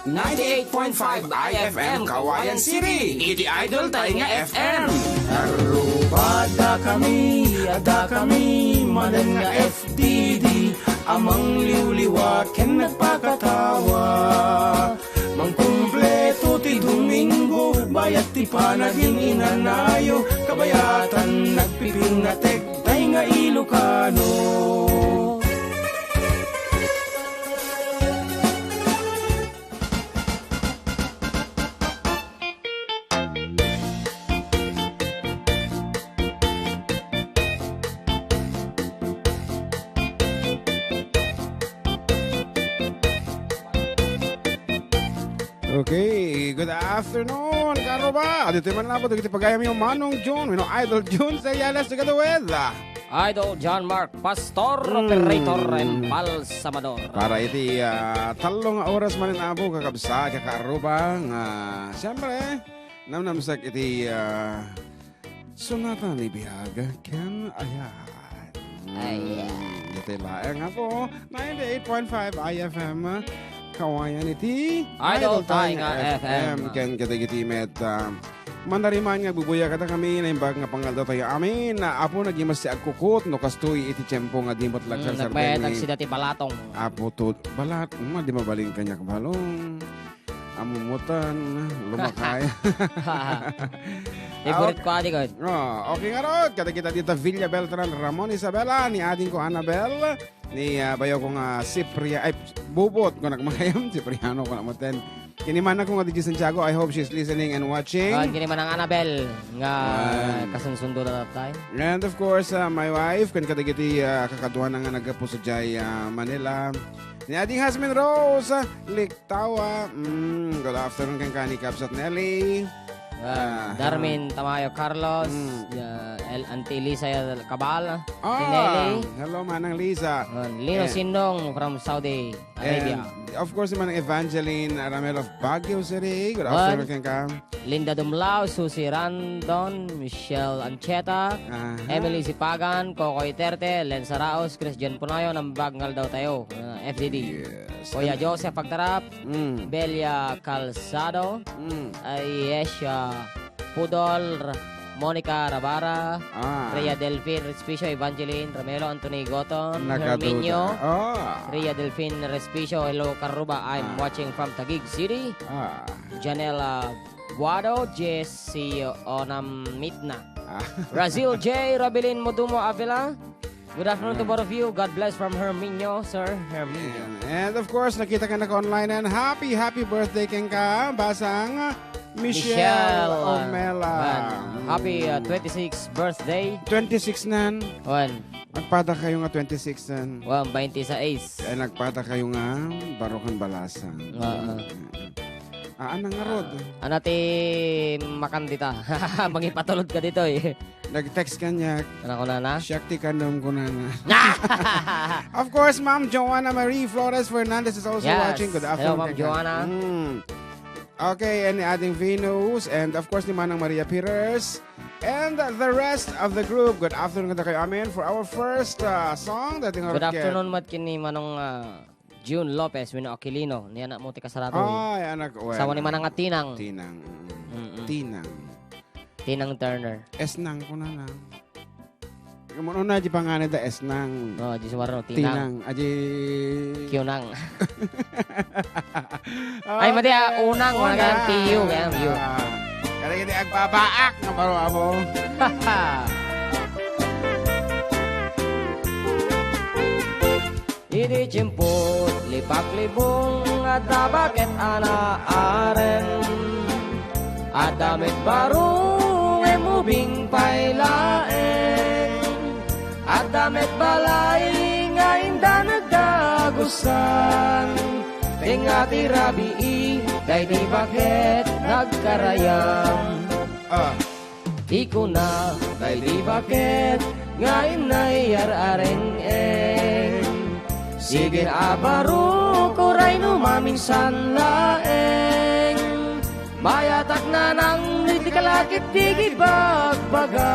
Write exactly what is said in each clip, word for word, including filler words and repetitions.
Ninety-eight point five I F M Kawayan City, iti Idol tayo nga F M. Arrubada kami, adda kami, manen nga F D D, a mangliwliwa ken nagpakatawa. Mangkumpleto ti Domingo, bayat ti panaginginanayo, kabayatan nagpipinnatek, tay nga Ilocano. Okay, good afternoon, karuba. Adito man lang po, dagiti pagayam yung Manong John, you know, Idol John, say yes together with, ah, Idol John Mark, Pastor, Mm. Operator, Embalsamador. Para iti, ah, tallo nga oras manen, apo, kakabsat, kakaruba, nga, siyempre, namnamsak iti, ah, Sonata ni Biag ken Ayat. Mm, Ayat. Iti laeng, apo, ninety-eight point five I F M, Kawayan iti Idol Idol tayo Tayo nga F M. F M. Ken kadagiti met, ah, manariman nga agbubuya kadakami, naimbag nga pangaldaw tayo amin. Apo, nagimas ti agkukot, no kastoy iti tiempo nga di met Mm, lagsarsarsarben nagbayad ni agsida ti balatong. Apo, to, balat, mm, di mabalin kaniak balong. Amumutan, lumakay. Favorite ko, adi ko. Oh, okay nga rod. Kadagita dita Villa Beltran, Ramon Isabela, ni ading ko Annabel, ni, ah, bayo ko nga Cipria-, ay, Bubot, ko nagmangayam, Cipriano, ko nagmuten. Kinimanan ko nga D J Santiago, I hope she's listening and watching. Kan kinimanan Annabel, nga Ayan. kasunsundo na tayo. And of course, ah, my wife, kan kadagiti, ah, kakaduana nga naggapu sa jay, ah, Manila. Ni ading Jasmine Rose, ah, Liktawa. Mm, good afternoon, kan kani Kabsat Nelly. Ah, Ah, Darmin Tamayo Carlos, Mm. ah, El-, Auntie Lisa Cabal, Ah, Nelly. Hello, Manang Lisa. Ah, Lino And Sindong from Saudi Arabia. And of course, Manang Evangeline Aramel of Baguio City. Good Wan. afternoon, kan ka. Linda Dumlao, Susie Randon, Michelle Ancheta, Aha. Emily Sipagan, Coco Iterte, Len Saraos, Christian Punayo, naimbag nga aldaw tayo, ah, F D D. Yes. Kuya Joseph Pagtarap, Mm. Belia Calzado, Mm. Ayesha Pudol, Monica Rabara, Ah. Rhea Delphine Respicio, Evangeline Ramelo, Anthony Goton, Nakaduda. Herminio, Ah. Rhea Delphine Respicio, hello, Karuba, I'm Ah. watching from Taguig City. Ah. Janela Guado, Jesse Onamitna. Ah. Brazil J, Rabilin Modumo Avila. Good afternoon to Ah. both of you. God bless from Herminio, Sir Herminio. And, and of course, nakita ka naka-online, and happy, happy birthday, kenka, Basang Michelle Michelle, ah, Omela. Wan. Happy, ah, Mm. twenty-six birthday. Twenty-six nan. Wan. Nagpada kayo nga twenty-six nan. Wan, twenty-six. Ay, nagpada kayo nga barukan balasan. Oo. Ah, anang nga rod? Ana ti makandita. Mangipatulod ka dito eh. Nag-text kaniak. Ano ko na na? Siak ti kandom ko na na. Of course, Ma'am Joanna Marie Flores Fernandez is also Yes. watching. Good Hello, afternoon, Ma'am Kaka. Joanna. Mm. Okay, and ni Ading Venus, and of course, ni Manang Maria Peters, and the rest of the group. Good afternoon, kada kayo amin. For our first, uh, song, dating Good afternoon, mat kini Manong, uh, June Lopez, wenno Aquilino, ni anak mo ti kasarado. Ay, anak, well, Asawa ni Manang Atinang. Tinang, mm. Mm-mm. Tinang. Tinang Turner. Esnang ko na na. Kamu na di pangalan da Esnang. Oh, di suwaro, Tinang. Tinang. Aji Kyunang. Ay, madi, ah, Okay. unang, Unang. unang, T U, kaya, U. Ah. Kaya hindi agbabaak nga baro amo. Idi tiempo, lipaklibong, adda baket a naaren. Adda met baro ngem ubing pay laeng. Adda met balay nga indanag dagusan. Tengnga ti rabii, daydi baket nagkarayam. Ah. Ti kuna, daydi baket nga innay ar-areng-eng. Sigin a baro, uray no maminsan laeng. Mayatak nanang iti kalakit ti gibagbaga.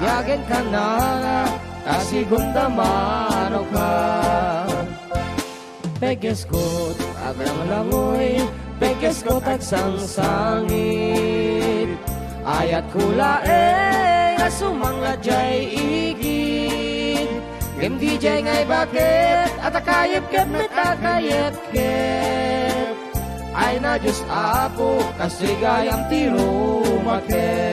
Yagen kanana, ta segunda mano ka. Pegeskot, aglanglangoy, pegeskot, agsangsangit. Ayatko laeng a sumangla jay igid. Ngem di jay nga ibaket, a ta kayepkep met a kayepkep. Ay na Dios Apo, kastoy gayam ti rumakep.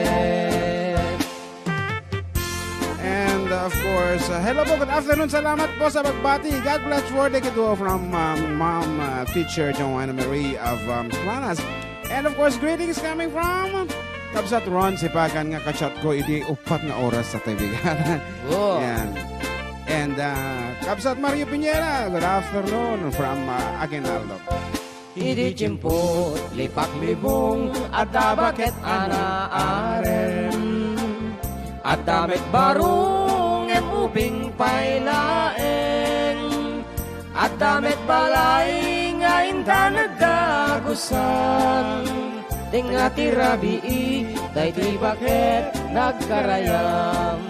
And, uh, of course, uh, hello po, good afternoon. Salamat po sa pagbati. God bless for the good from, um, Ma'am, uh, Teacher Joanna Marie of, um, Planas. And of course, greetings coming from Kabsat Ron Sipagan nga ka-chat ko iti upat nga oras sa kaibigan. Oh. Yan. And, uh, Kabsat Mario Piñera, good afternoon from, uh, Aguinaldo. Idi tiempo ti paklibong, adda baket a naarem. Adda met baro ngem ubing pay laeng. Adda met balay nga inda nagdagusan. Tengnga ti rabii, daydi baket nagkarayam.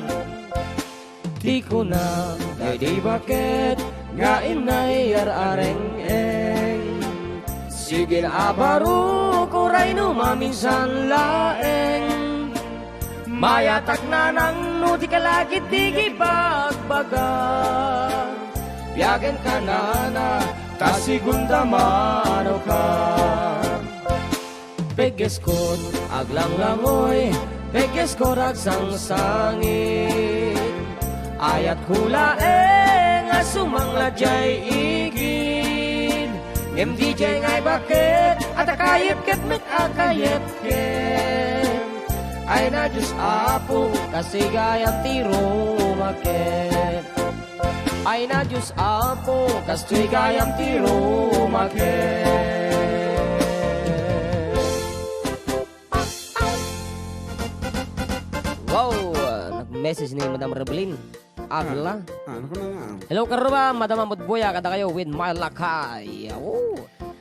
Ti kuna, daydi baket nga inna iyar-areng-eng. Sigin a baro, uray no maminsan laeng. Mayatak nanang no di ka lagid di ibagbaga. Biagen ka nana, ta sigun da mano ka. Pegeskot, aglanglangoy, pegeskot, agsangsangit. Ayatko laeng a sumangla jay igid. Ngem di jay nga ibaket, a ta kayepkep met a kayepkep. Ay na Dios Apo, kastoy gayam ti rumakep. Ay na Dios Apo, kastoy gayam ti rumakep. Wow! Nag-message ni Madam Rebelin. Agla. Ah, ano ko na nga? Hello, Karuba, Madam Amudbuya, kadakayo with my lakay. Oh.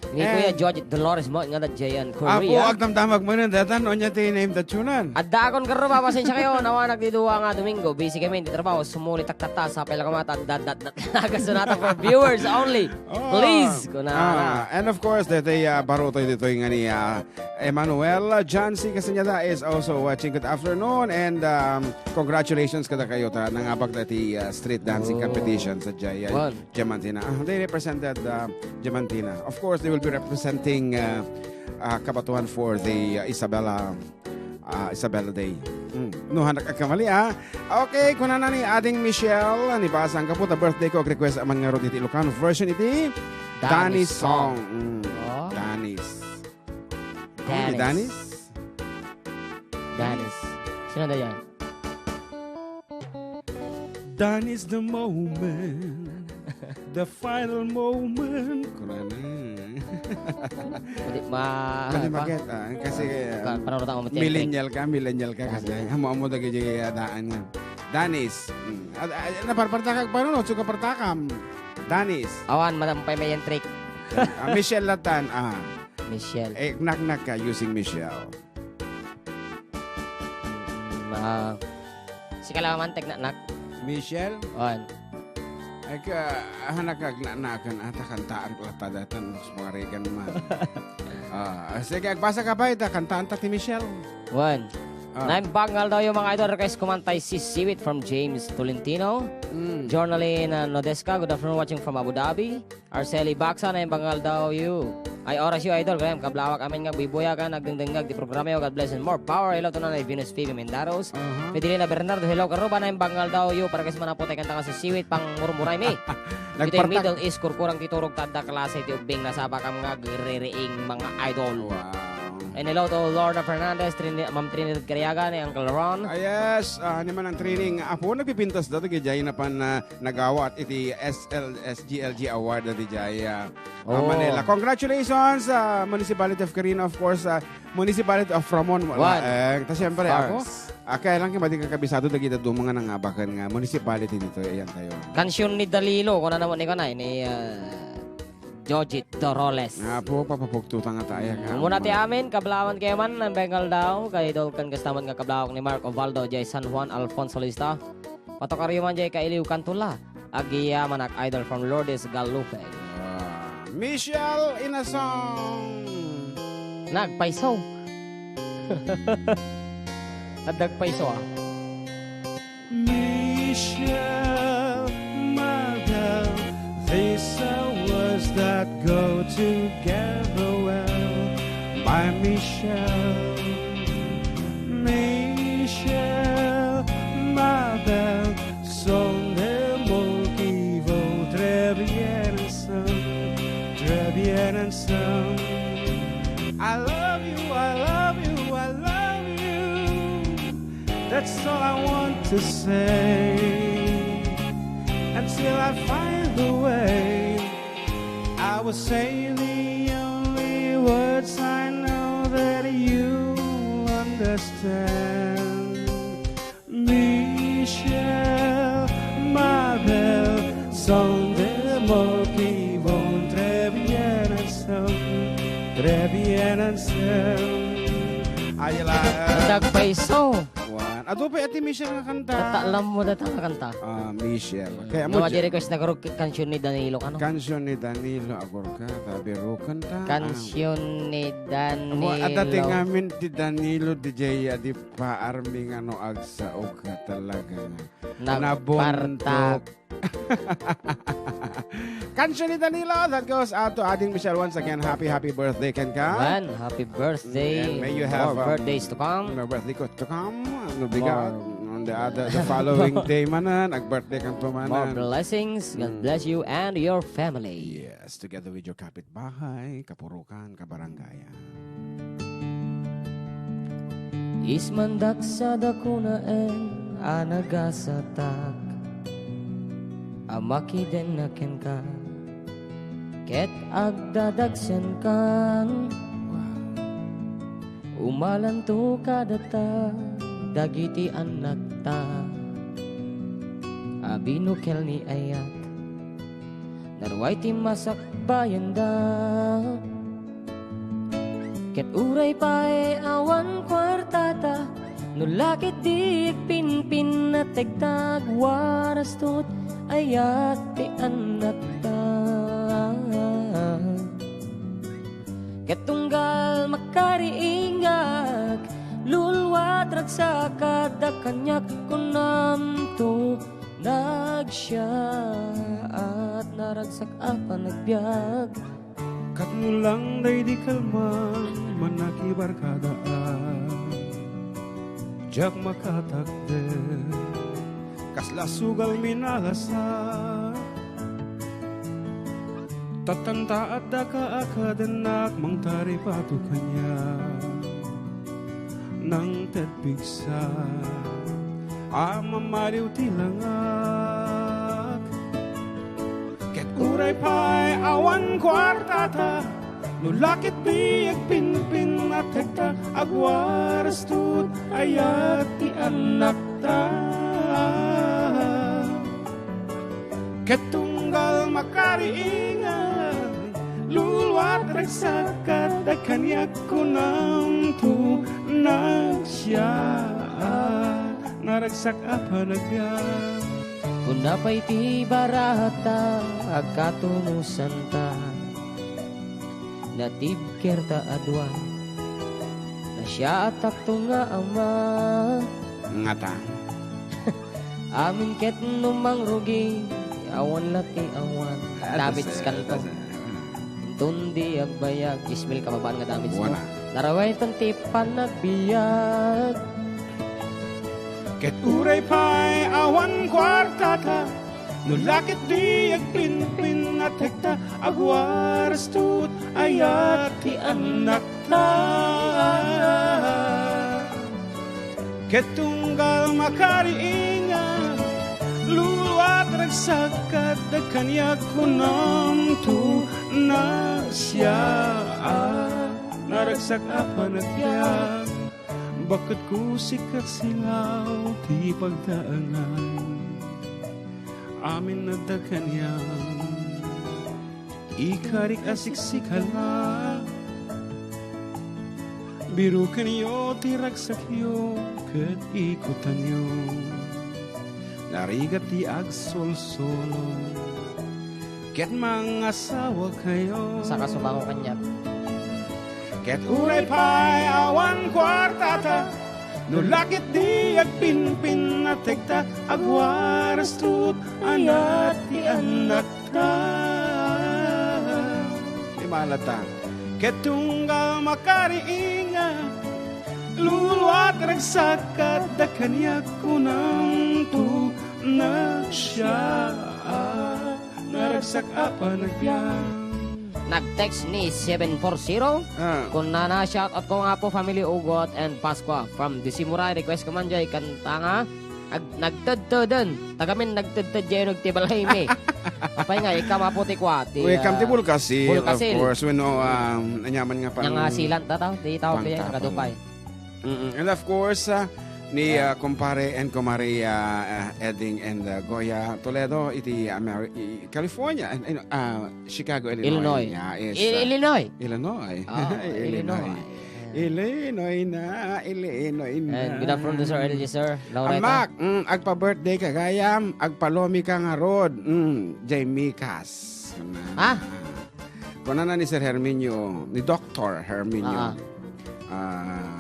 Ni Kuya George Dolores mo nga na Jayan Korea. Apo, agdamdamag mo nun, datan, onya ti name the tunan. Adda akon Karuba, pasensya kayo, nawanak di dua nga Domingo. Busy kami, di trabaho, sumuli taktata, sa pela kamata, dat, dat, dat. Agasunata for viewers only. Oh. Please, kuna. Ah, and of course, detoy, ah, baro toy detoy nga ni, ah, Emmanuel, ah, John C. Castañeda is also watching. Good afternoon and, um, congratulations kada kayo ta nangabak dati, ah, street dancing competition sa Jaya. Diamantina. Ah, they represented, uh, Diamantina. Of course, they will be representing, uh, uh, Cabatuan for the, uh, Isabela, uh, Isabela Day. Mm. No, hanak agkamali, ah. Okay, kunana ni Ading Michelle, ni Basang Kaputa, birthday ko, ag-request aman nga ron iti Ilocano version iti Danis Danis song. Song. Mm. Oh. Danis. Ano ni Danis? Danis. Danis. Sino na yan? Done is the moment. The final moment. Kunana. Pwede ma-, Pwede ano pa? Mag-get, ah, kasi, Ka-, ah, panarutan mo, millennial ka, millennial ka kasi. Danis. Amo-amo dagiti adaan nga. Danis. Mm. Ad-, ad-, naparpartakak pa, no? Suka partakam. Danis. Awan, madam pay may entrik. Ah, Michelle Latan, ah. Michelle. Eh, knock-knock ka using Michelle. Mm, ah, sika lang man, tagna-knock. Michelle? On. Ay ka, anak, agna-knockan, ata kantaan ko latta datan, mas pangarigan man. Ah, sige, agbasa ka ba, ita, kantaan ta ti Michelle. One. Ah. Naimbag nga aldawyo, mga idol, request kumanta Sisiwit from James Tolentino. Mm. Journaline, ah, Nodesca, good afternoon, watching from Abu Dhabi. Arceli Baxa, naimbag nga aldawyo. Ay, oras yu, idol. Kaya kablawak amin nga buybuyagan, nagdengdengag ti programa yo. God bless and more power. Hello to Nanay Venus Phoebe Mendaros. Aha. Fidelina Bernardo, hello, Karuba, naimbag nga aldawyo. Para kas manapo tay kanta nga Sisiwit, pangmurmuray mi. Iti Middle East, kurkurang ti turog ta adda klase ti ubbing, nasapakam nga agririing, mga idol. Wow. And hello to Lorna Fernandez, Trini-, Ma'am Trinidad Cariaga, ni Uncle Ron. Ah, yes, ah, ni Manang Trining Apo, nagpipintas da, tagi jay napan, ah, nagawat iti S L S G L G Award dati jay, ah, ah, Manila. Congratulations, ah, Municipality of Carino, of course, ah, Municipality of Ramon. Wala, eh, ta siyempre, ako, ah, kaya lang kaya madi kakabisado dagiti duma nga nangabakan nga municipality dito, ayan tayo. Kansiyon ni Dalilo, kuna naman ni kanay, ni, ah, Jojit Doroles. Nga po, papapugtutan nga tayo, ka. Muna ti amin, kablawan kayo man, ang Bengal daw, kay Idol kan kastaman nga kablawak ni Mark Ovaldo, jay San Juan Alfonso Lista. Patokaryo man jay kailiw kanto la. Agyamanak, idol, from Lourdes, Guadalupe. Ah. Michelle in a song. Nagpayso. At nagpayso, ah. Michelle, my belle, these are words that go together well. My Michelle, Michelle, ma belle, son de mon qui vont très bien ensemble, très bien ensemble. I love you, I love you, I love you. That's all I want to say until I find the way. I will say the only words I know that you understand. Michelle, ma belle, son de mots qui vont très bien ensemble, très bien ensemble. Ay, la. Dagpayso. Wan. Adu pay, Ate Michelle, nga kanta. Tataalam mo data nga kanta. Ah, Michelle. Kaya mo, nga madi-request na karog kansion ni Danilo, ano? Kansion ni Danilo, agurka, tabi rukan ta. Kansion ni Danilo. Amo, adda ti ngamin ti Danilo, D J, adi paarmi nga no agsaok ka talaga nga. Nagpartak. Nabuntok. Kansion ni Danilo, that goes out to Ading Michelle once again. Happy, happy birthday, kenka. Man, happy birthday. And may you have, more um, birthdays to come. More birthday ko to come. Ano, bigat. More. On the other, the following day manen, ag-birthday kan to manen. More blessings. God bless you and your family. Yes, together with your kapitbahay, kapurukan, kabarangayan. Ismandak sadakunaen a nagasatak a makidenna kenka, ket agdadagsenkan. Umalanto kadata dagiti annakta a binukel ni ayat. Naruay ti masakbayanda. Ket uray pay awan kuartata, no la ket di agpinpinnategta, agwarasto ti ayat ti annakta. Ket tunggal makariingak, luluat ragsak adda kaniak kunamto, nagsiaat naragsak a panagbiag. Ket no lang daydi kalman, manakibarkadaan, diak makatakder. Kasla sugal minalasa. Tatanta adda ka a kadennak, mangtaripato kaniak. Nangted pigsa a mamaliw ti langak. Ket uray pay awan kuartata, no la ket di agpinpinnategta, agwarasto ti ayat ti annakta. Ket tunggal makariingak, luluat ragsak adda kaniak kunamto, nagsiaat naragsak a panagbiag. Kuna pay ti barata, agkatunusanta. Natibkerta a dua. Nasiaatakto nga ama. Ngata. Amin ket no mangrugi, awan la ti awan. Ah, damage tas, kanto. Tas, inton di agbayag, dies mil kababaan nga damage, no? Wala. Narawaytan ti panagbiag. Ket uray pay awan kuartata, no la ket di agpinpinnategta, agwarasto ti ayat ti annakta. Ket tunggal makariingak, luluat ragsak adda kaniak kunamto, nagsiaat naragsak a panagbiag. Baket ko sika, silaw ti pagdaangan. Amin adda kaniak. Ikarik a siksikala. Birukenyo ti ragsakyo ket ikutanyo. Narigat ti agsolsolo. Ket mangasawa kayo. Saka sumango kaniak. Ket uray pay awan kuartata, no lakit di agpinpinnatekta, agwaras tut ayat ti annakta. Di malata. Ket tunggal makariinga, luluat ragsak ket da kaniak kunam to na siya. Naragsak a panagbiag. Nag-text ni seven four zero. Ah. Kunana, "Shout out ko nga po, family Ugot and Pascua from Disimuray. Request ko man jay kanta nga ag-, nagtedteden. Tagamin nagtedted jay nagtibalay mi." Apay nga, ikaw maputi kwati, Welcome ah, ti Bulkasil, Bulkasil. Of course. When, oh, um, anyaman nga pang- Nga silan, tataw, di tawag pang kaya, tapang. Kadupay. Mm-mm. And of course, ah, ni, ah, kumpare and kumare, ah, ah, Eding and, ah, Goya Toledo iti Ameri-, i-, California, and, and, ah, Chicago, Illinois. Illinois. Yeah, is, Il-, ah, Illinois. Illinois. Ah, Illinois. Illinois. Illinois na, Illinois na. And good afternoon to Sir L G, Sir Laureta. Amak, mm, agpa-birthday ka gayam, agpalomi ka ngarud. Mm, jay Mikas. Ah? Kunana ni Sir Herminio, ni Doktor Herminio. Ah. Ah.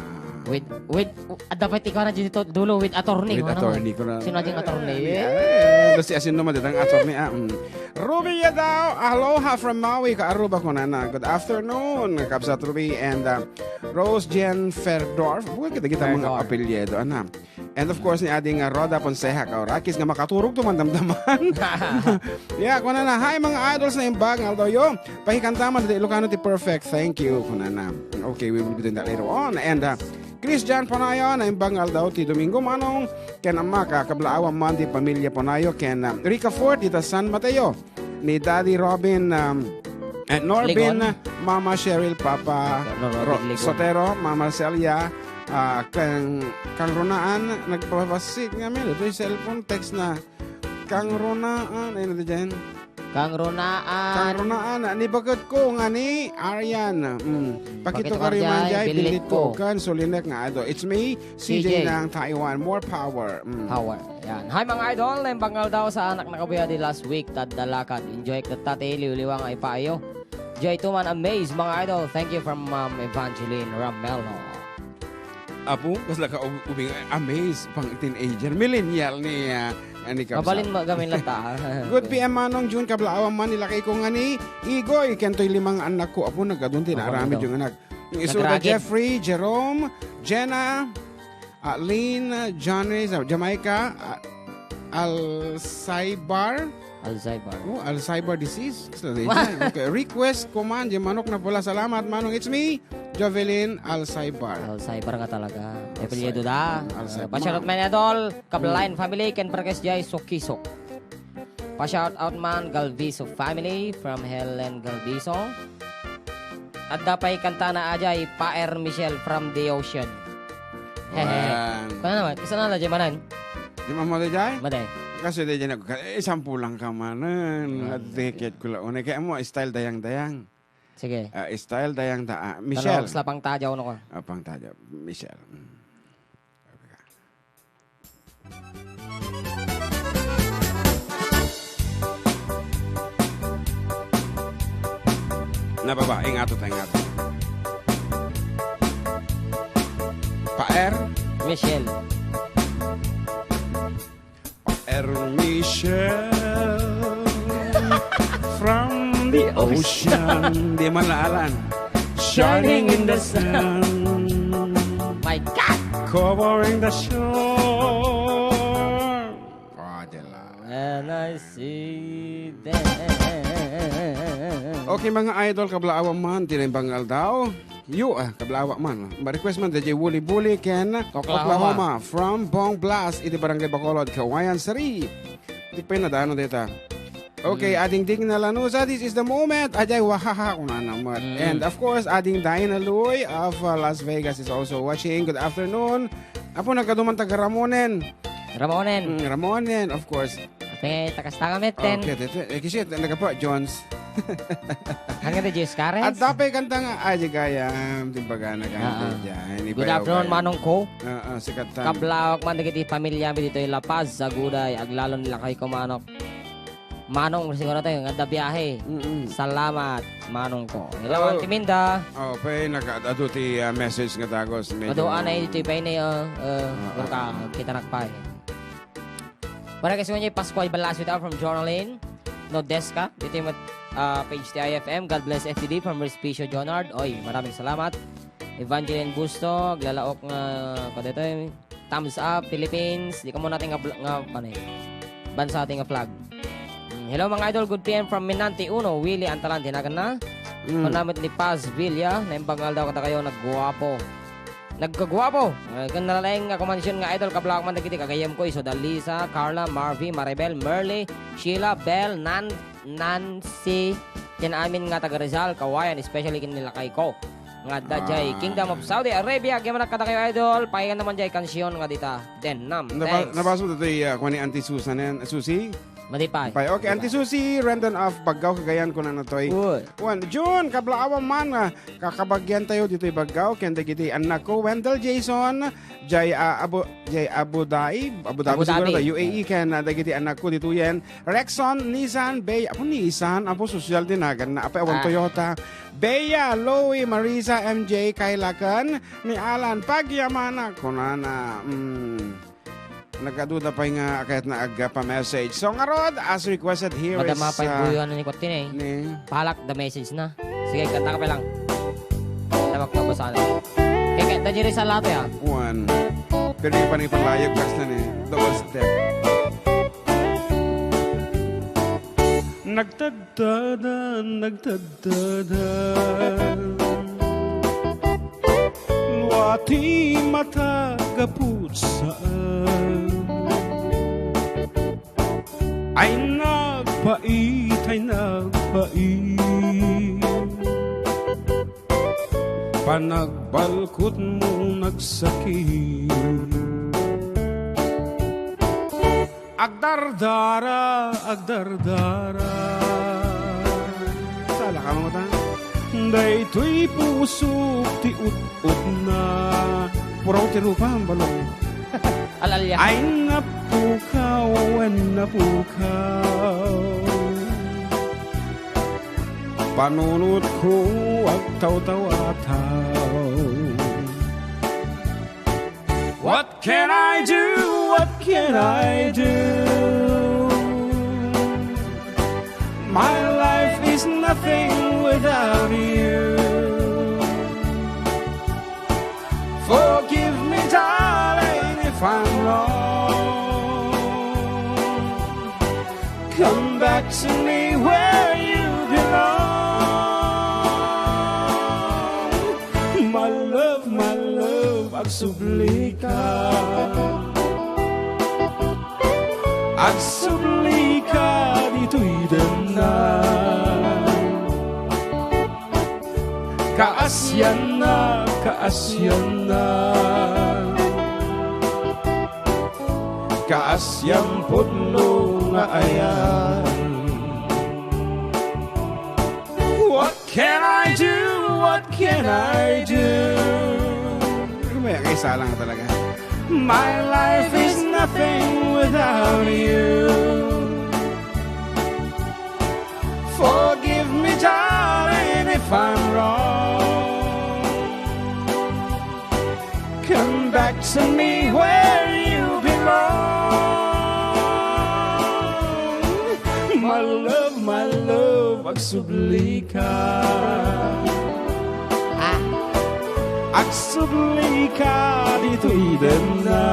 With, with, adda pay ti kuana dito dulo, with attorney, With kuana, attorney, kuana. Sino ding attorney? Eh, basta asin naman, datang attorney, ah, mm. Ruby Yadao, aloha from Maui, ka Aruba, kunana. Good afternoon, Kabsat Ruby and, uh, Rose Jen Ferdorf. Bukan kita, kita mga Ferdorf. Apelyido, ana. And of course, ni Ading, ah, Rhoda Fonseca, kaurakis nga makaturog to mandamdaman. Yeah, kunana, "Hi, mga idols na imbag nga aldaw yo. Pakikanta man ti Ilocano ti perfect. Thank you," kunana. Okay, we will be doing that later on. And, ah, Christian Panayo, na imbag nga aldaw ti Domingo, Manong, ken Amak, ah, kablaawan man ti pamilya Panayo, ken, ah, Rica Fort, dita San Mateo. Ni Daddy Robin, um, eh, Norbin, Ligon. Mama Cheryl, Papa Robin Ro-, Ligon. Sotero, Mama Celia, ah, kang, kang Ronaan, nagpapasik nga, may ito yung cellphone, text na, kang Ronaan, ayun na dyan. Kang Ronaan. Kang Ronaan, ni baket ko nga ni Arian. Mm. Pakito Pakito ka rin man jay, jay, bilit bilit ko. Ko. Kan sulinek nga ado. It's me, C J C J. Ng Taiwan. More power. Mm. Power. Yan. Hi, mga idol. Naimbag nga aldaw sa anak na kabuya di last week. Tadda lakad. Enjoy ka tati. Liwliwa nga ipaayo. Joy Tuman, amaze, mga idol. Thank you from Ma'am Evangeline Ramelo. Apo, kasla ka ub-, ubing, amaze, pang teenager. Millennial ni, ah, ni Kabsat. Mabalin mo, gamin lang ta. Good P M, Manong June, kablaawan man, nilakay ko nga ni Igoy, ken toy limang anak ko. Apo, nagkadun ti Apo, naaramid ito. Yung anak. Yung Isoda Nagragid. Jeffrey, Jerome, Jenna, ah, Lynn, Johnny, sa Jamaica, ah, Alzheimer. Alzheimer. Oh, Alzheimer disease. Sa di dyan. Okay. Request ko man, yung manok na pula. Salamat, Manong. It's me, Jovelyn Alzheimer. Alzheimer nga talaga. Apelyido da. Alzheimer. Ah, pa-shoutout man, idol. Kablayan family, ken Parkes Jai, Sukisok. Pa-shout out man, Galviso family, from Helen Galviso. Adda pay kantana ajay, Paer Michelle from the Ocean. Hehe. Wan. Kaya naman, isa na lang, Jay, manan. Di man mo, Jay? Maday. Kasi di dyan ako, eh, sampu lang ka manan. Ah. At ticket ko lang. Una, kaya mo, style dayang-dayang. Sige. Ah, style dayang-da-, ah, Michelle. Ano, sa pang tadyaw, ano ko? Ah, pang tadyaw. Michelle. Mm. Na baba, ingato ta, ingato. Paer? Michelle. Paer Michelle from the ocean. Di man laalan. Shining in the sun. My God! Covering the shore. Ah, dela. And I see them. Okay, mga idol, kablaawan man, ti naimbag nga aldaw. Yo, ah, kablaawan man. Ma-request man, D J Wooly Bully ken Oklahoma. Oklahoma, from Bong Blast, iti Barangay Bacolod, Cauayan City. Di pa yung nadano dita. Okay, Mm. Ading Digna Lanuza, this is the moment. Ajay, wahaha, kunana met. Mm. And of course, Ading Diana Lui of, uh, Las Vegas is also watching. Good afternoon. Apo, nagkaduman taga Ramonen. Ramonen. Mm, Ramonen, of course. Ate, takas ta kami, ten. Okay, tete. Eh, kasi, nagapa, Jones. Hanggang the Jis Karens. At dapay kanta nga, ay, di kaya, timbaga na kanta Ah, ah. Dyan. Good afternoon, Manong Ko. Ah, ah, sikat tan. Kablawak man dagiti pamilya mi ditoy La Paz, Aguday, aglalon ni lakay ko, Manok. Manong siguro tayo, nga da biyahe. Mm-mm. Salamat, Manong ko. Hello, Oh. Auntie Minda. Oh, pay, nakaadu ti, ah, message nga dagos. Medyo Maduan na ito, pay na, uh, uh, Ah, ah. Kita nakpay. Para kasi mo niya, Pascual Balasio daw from Jonalyn. No desk ka. Dito yung, ah, page T I F M. God bless F T D from Respicio Jonard. Oy, maraming salamat. Evangeline Busto, aglalaok nga, pa dito, eh, thumbs up, Philippines. Di ka muna ating nga bl-, nga, ano eh, bansa ating nga flag. Mm, hello, mga idol. Good P M from Minante Uno. Willie Antalan, tinagan na. Mm. Panamit ni Paz Villa. Naimbag nga aldaw kada kayo, nagguwapo. Nagkaguwapo. Eh, kan nalalaing nga kumansyon nga idol, kablak man dagiti gagayem ko, iso da Lisa, Carla, Marvy, Maribel, Merly, Sheila, Belle, Nan-, Nancy, ken amin nga taga Rizal, Kawayan, especially ken ni lakay ko nga adda jay Ah. Kingdom of Saudi Arabia. Agyaman kadakayo, idol. Pakinggan naman jay kansion nga dita. Den nam. Naba-, Thanks. Nabasa mo ditoy, ah, kuan ni Auntie Susan yan. Susi? Madipay. Pay. Okay, Auntie Madipay. Susi Rendon of Baggao, Cagayan, kunana toy. Uy. Kuan, June, kablaawan man, ah, kakabagyan tayo ditoy Baggao, ken dagiti annakko, Wendell Jason, Jay, ah, Abu, Jay Abu Dhabi, Abu Dhabi Abu siguro Dhabi. Ta, U A E, Yeah. Ken, ah, dagiti annakko ditoyen. Rexon, Nissan, Bea, apo Nissan, apo sosyal din, ah, ganna, apay, awan Ah. Toyota. Bea, Louie, Marisa, M J, Kayla, ken ni Alan, pagyamanak, kunana, mm, nagaduda pay nga kayat na agpa-message. So, ngarud, as requested, here Madama is, pay ah, buyo, ano, ni Kutin, eh. Ni Palak, the message na. Sige, kanta ka pa lang. Tabak na basala. Kaya, kaya, da diri sa latte, ah. One. Pero yung panay panglayag, kas na ni, the was dead. Nagtagtadan, nagtagtadan. Luati mata gapud saan. Ay nagpait, ay nagpait. Panagbalkot mo nagsakit. Agdardara, agdardara. Sala ka, mga ta? Daytoy pusok ti ut-utna. Puraw ti rupa, ang balon. Alalya. Ay napukaw, ay napukaw. Panunot ko agtawtawataw. What can I do? What can I do? My life is nothing without you. Forgive me, darling, if I'm wrong. Come back to me where you belong. My love, my love, agsubli ka. Agsubli ka ditoy demna. Kaasianna, kaasianna. Kaasian pudno nga ayan. What can I do? What can I do? Ano ba yan? Isa lang talaga. My life is nothing without you. Forgive me, darling, if I'm wrong. Come back to me where you belong. My love, my love, agsubli ka. Ah. Agsubli ka ditoy demna.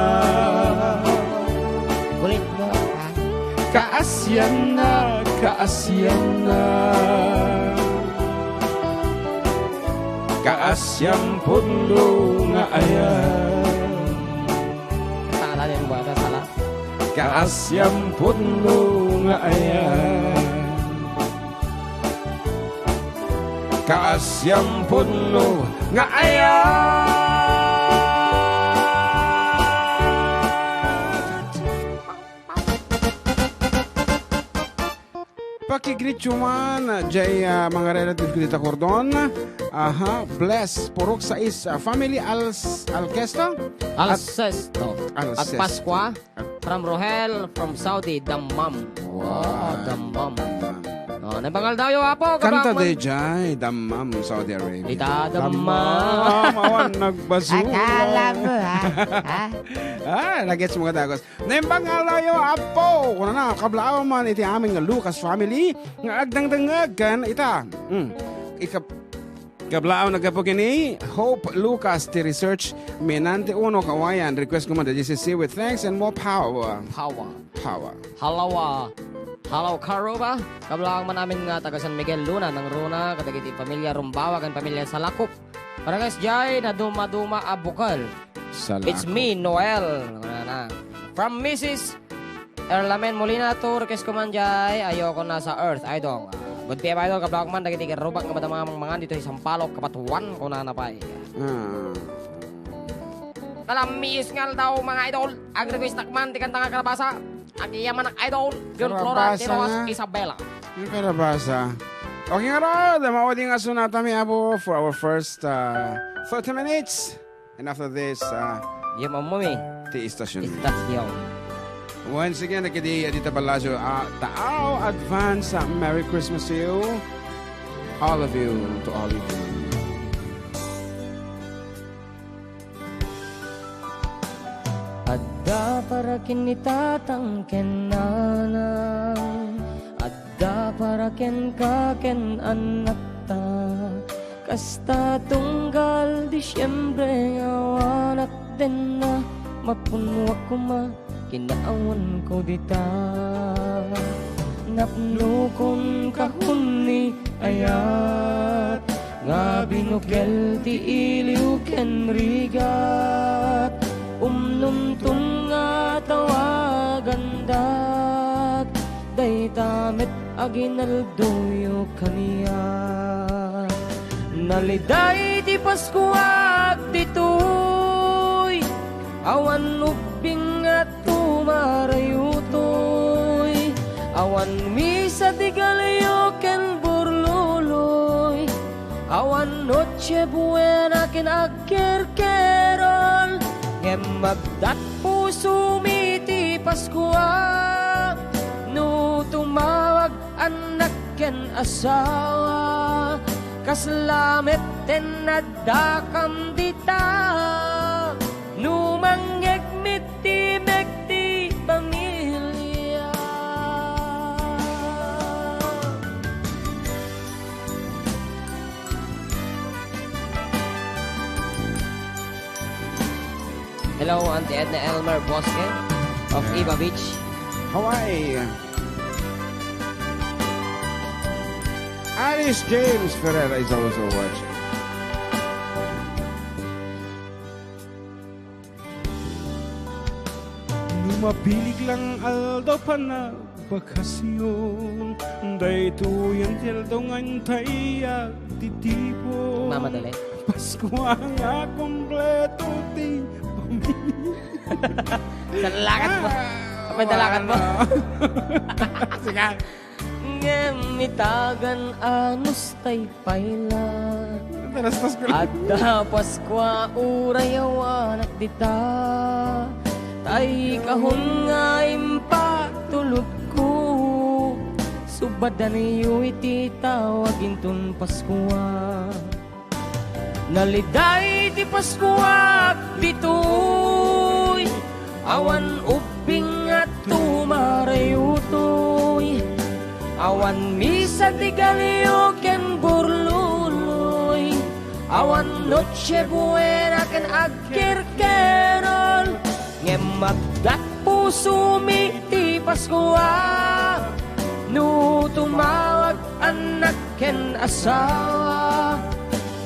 Ulit mo, ah. Kaasianna, kaasianna. Kaasian pudno nga ayan. Sala din ba? Sala. Kaasian pudno nga ayan. Kaasian pudno nga ayan. Pakigreet man, jay, ah, mga relative ko dita Cordon. Aha, bless. Purok sais, ah, family Al-, Alcesto. At Alcesto. At Alcesto. Pascua. At From Rohel, from Saudi, Dammam. Wow. Oh, Dammam. Dammam. Oh, nabangal daw yo, Apo, Kanta kabangan. Dayjay, Dammam, Saudi Arabia. Ita, Dammam. Dammam, awan nagbasura. Akala mo, ha? Ha? Ah, nagets mo kadagos. Naimbag nga aldaw yo, Apo. Kunana, kablaaw man iti amin nga Lucas family nga agdangdangag ken ita. Mm. Ikab-, kablaaw naggapu ken ni Hope Lucas ti research, Minante Uno, Kawayan. Request ko man the J C C with thanks and more power. Power. Power. Hello, ah. Hello, Karuba. Kablaaw man amin nga taga San Miguel Luna, nangruna kadagiti pamilya Rumbawa ken pamilya Salakop. Para kas jay, naduma-duma a bukal. Salakop. It's me, Noel. Ano na? From Missus Erlamen Molina, to request ko man jay, ayoko na sa earth, ay dong. Good P M, idol, kablaaw man, dagiti karubak nga madama mangan dito sa Sampaloc, kapatuan ko na napay. Ah. Kalamiis nga aldaw, mga idol, ag-request man, ti kanta nga Kalabasa, ag-iya manak idol, John Flora, Kalabasa Tiroas, nga. Isabela. Yung Kalabasa. Okay nga raw, damawa din nga sunata mi, Apo, for our first, uh, thirty minutes. And after this, uh, Yung amumi. Ti istasyon. Istasyon. Once again, nagkidi, Adita Balacio, uh, Taaw, advance, uh, Merry Christmas to you. All of you, to all of you. Adda para ken ni tatang ken nanang, adda para kenka ken annakta. Kasta tunggal Disiembre nga awanak denna, mapunoak koma, kinaawanko dita. Napnokon kahon ni ayat, nga binukel ti iliw ken rigat. Umnomton nga tawagandak, dayta met aginaldoyo kaniak. Naliday ti Paskuak ditoy, awan ubbing nga tumarayutoy. Awan misa ti galio ken burluloy. Awan Noche Buena ken agkerkerol. Ngem magdat pusomi ti Paskua. No tumawag annak ken asawa, kasla met ten addakam dita. No mangngegmit ti mek ti pamilia. Hello, Auntie Edna Elmer Bosque of Iba Beach, Hawaii. Alice James Ferreira is also watching. No mabileg lang aldaw panagbakasyon, daytoyen ti aldaw nga intay agtitipon. Mamadali. Paskua nga kompleto ti pamilya. Salakat mo. Ah, May dalakat mo. Wala. Sige. Ngem itagan anus tay payla. Tarastas ko lang. Adda Paskua uray awanak dita. Tay kahon nga impatulodko. Subadanyo iti tawag inton Paskua. Naliday ti Paskuak ditoy, awan ubbing nga tumarayutoy. Awan misa ti galio ken burluloy. Awan Noche Buena ken agkerkerol. Ngem magdat pusomi ti Paskua. No tumawag annak ken asawa,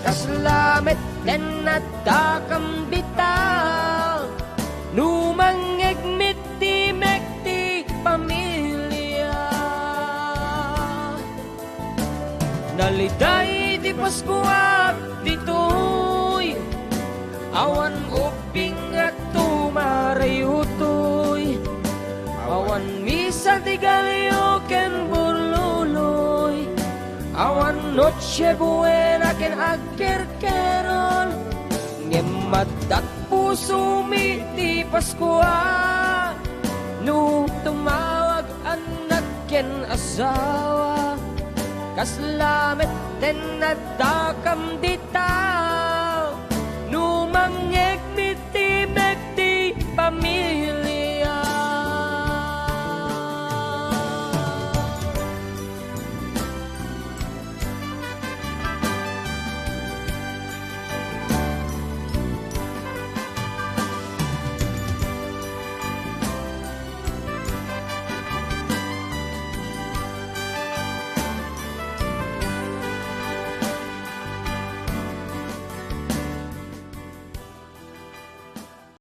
kasla met ten addakam dita. No mangngegmit ti mek ti pamilia. Naliday ti Paskuak ditoy, awan ubbing nga tumarayutoy. Awan misa ti galio ken burluloy. Awan Noche Buena ken agkerkerol. Ngem maddat pusomi ti Paskua. No tumawag anak ken asawa, kasla met ten addakam dita.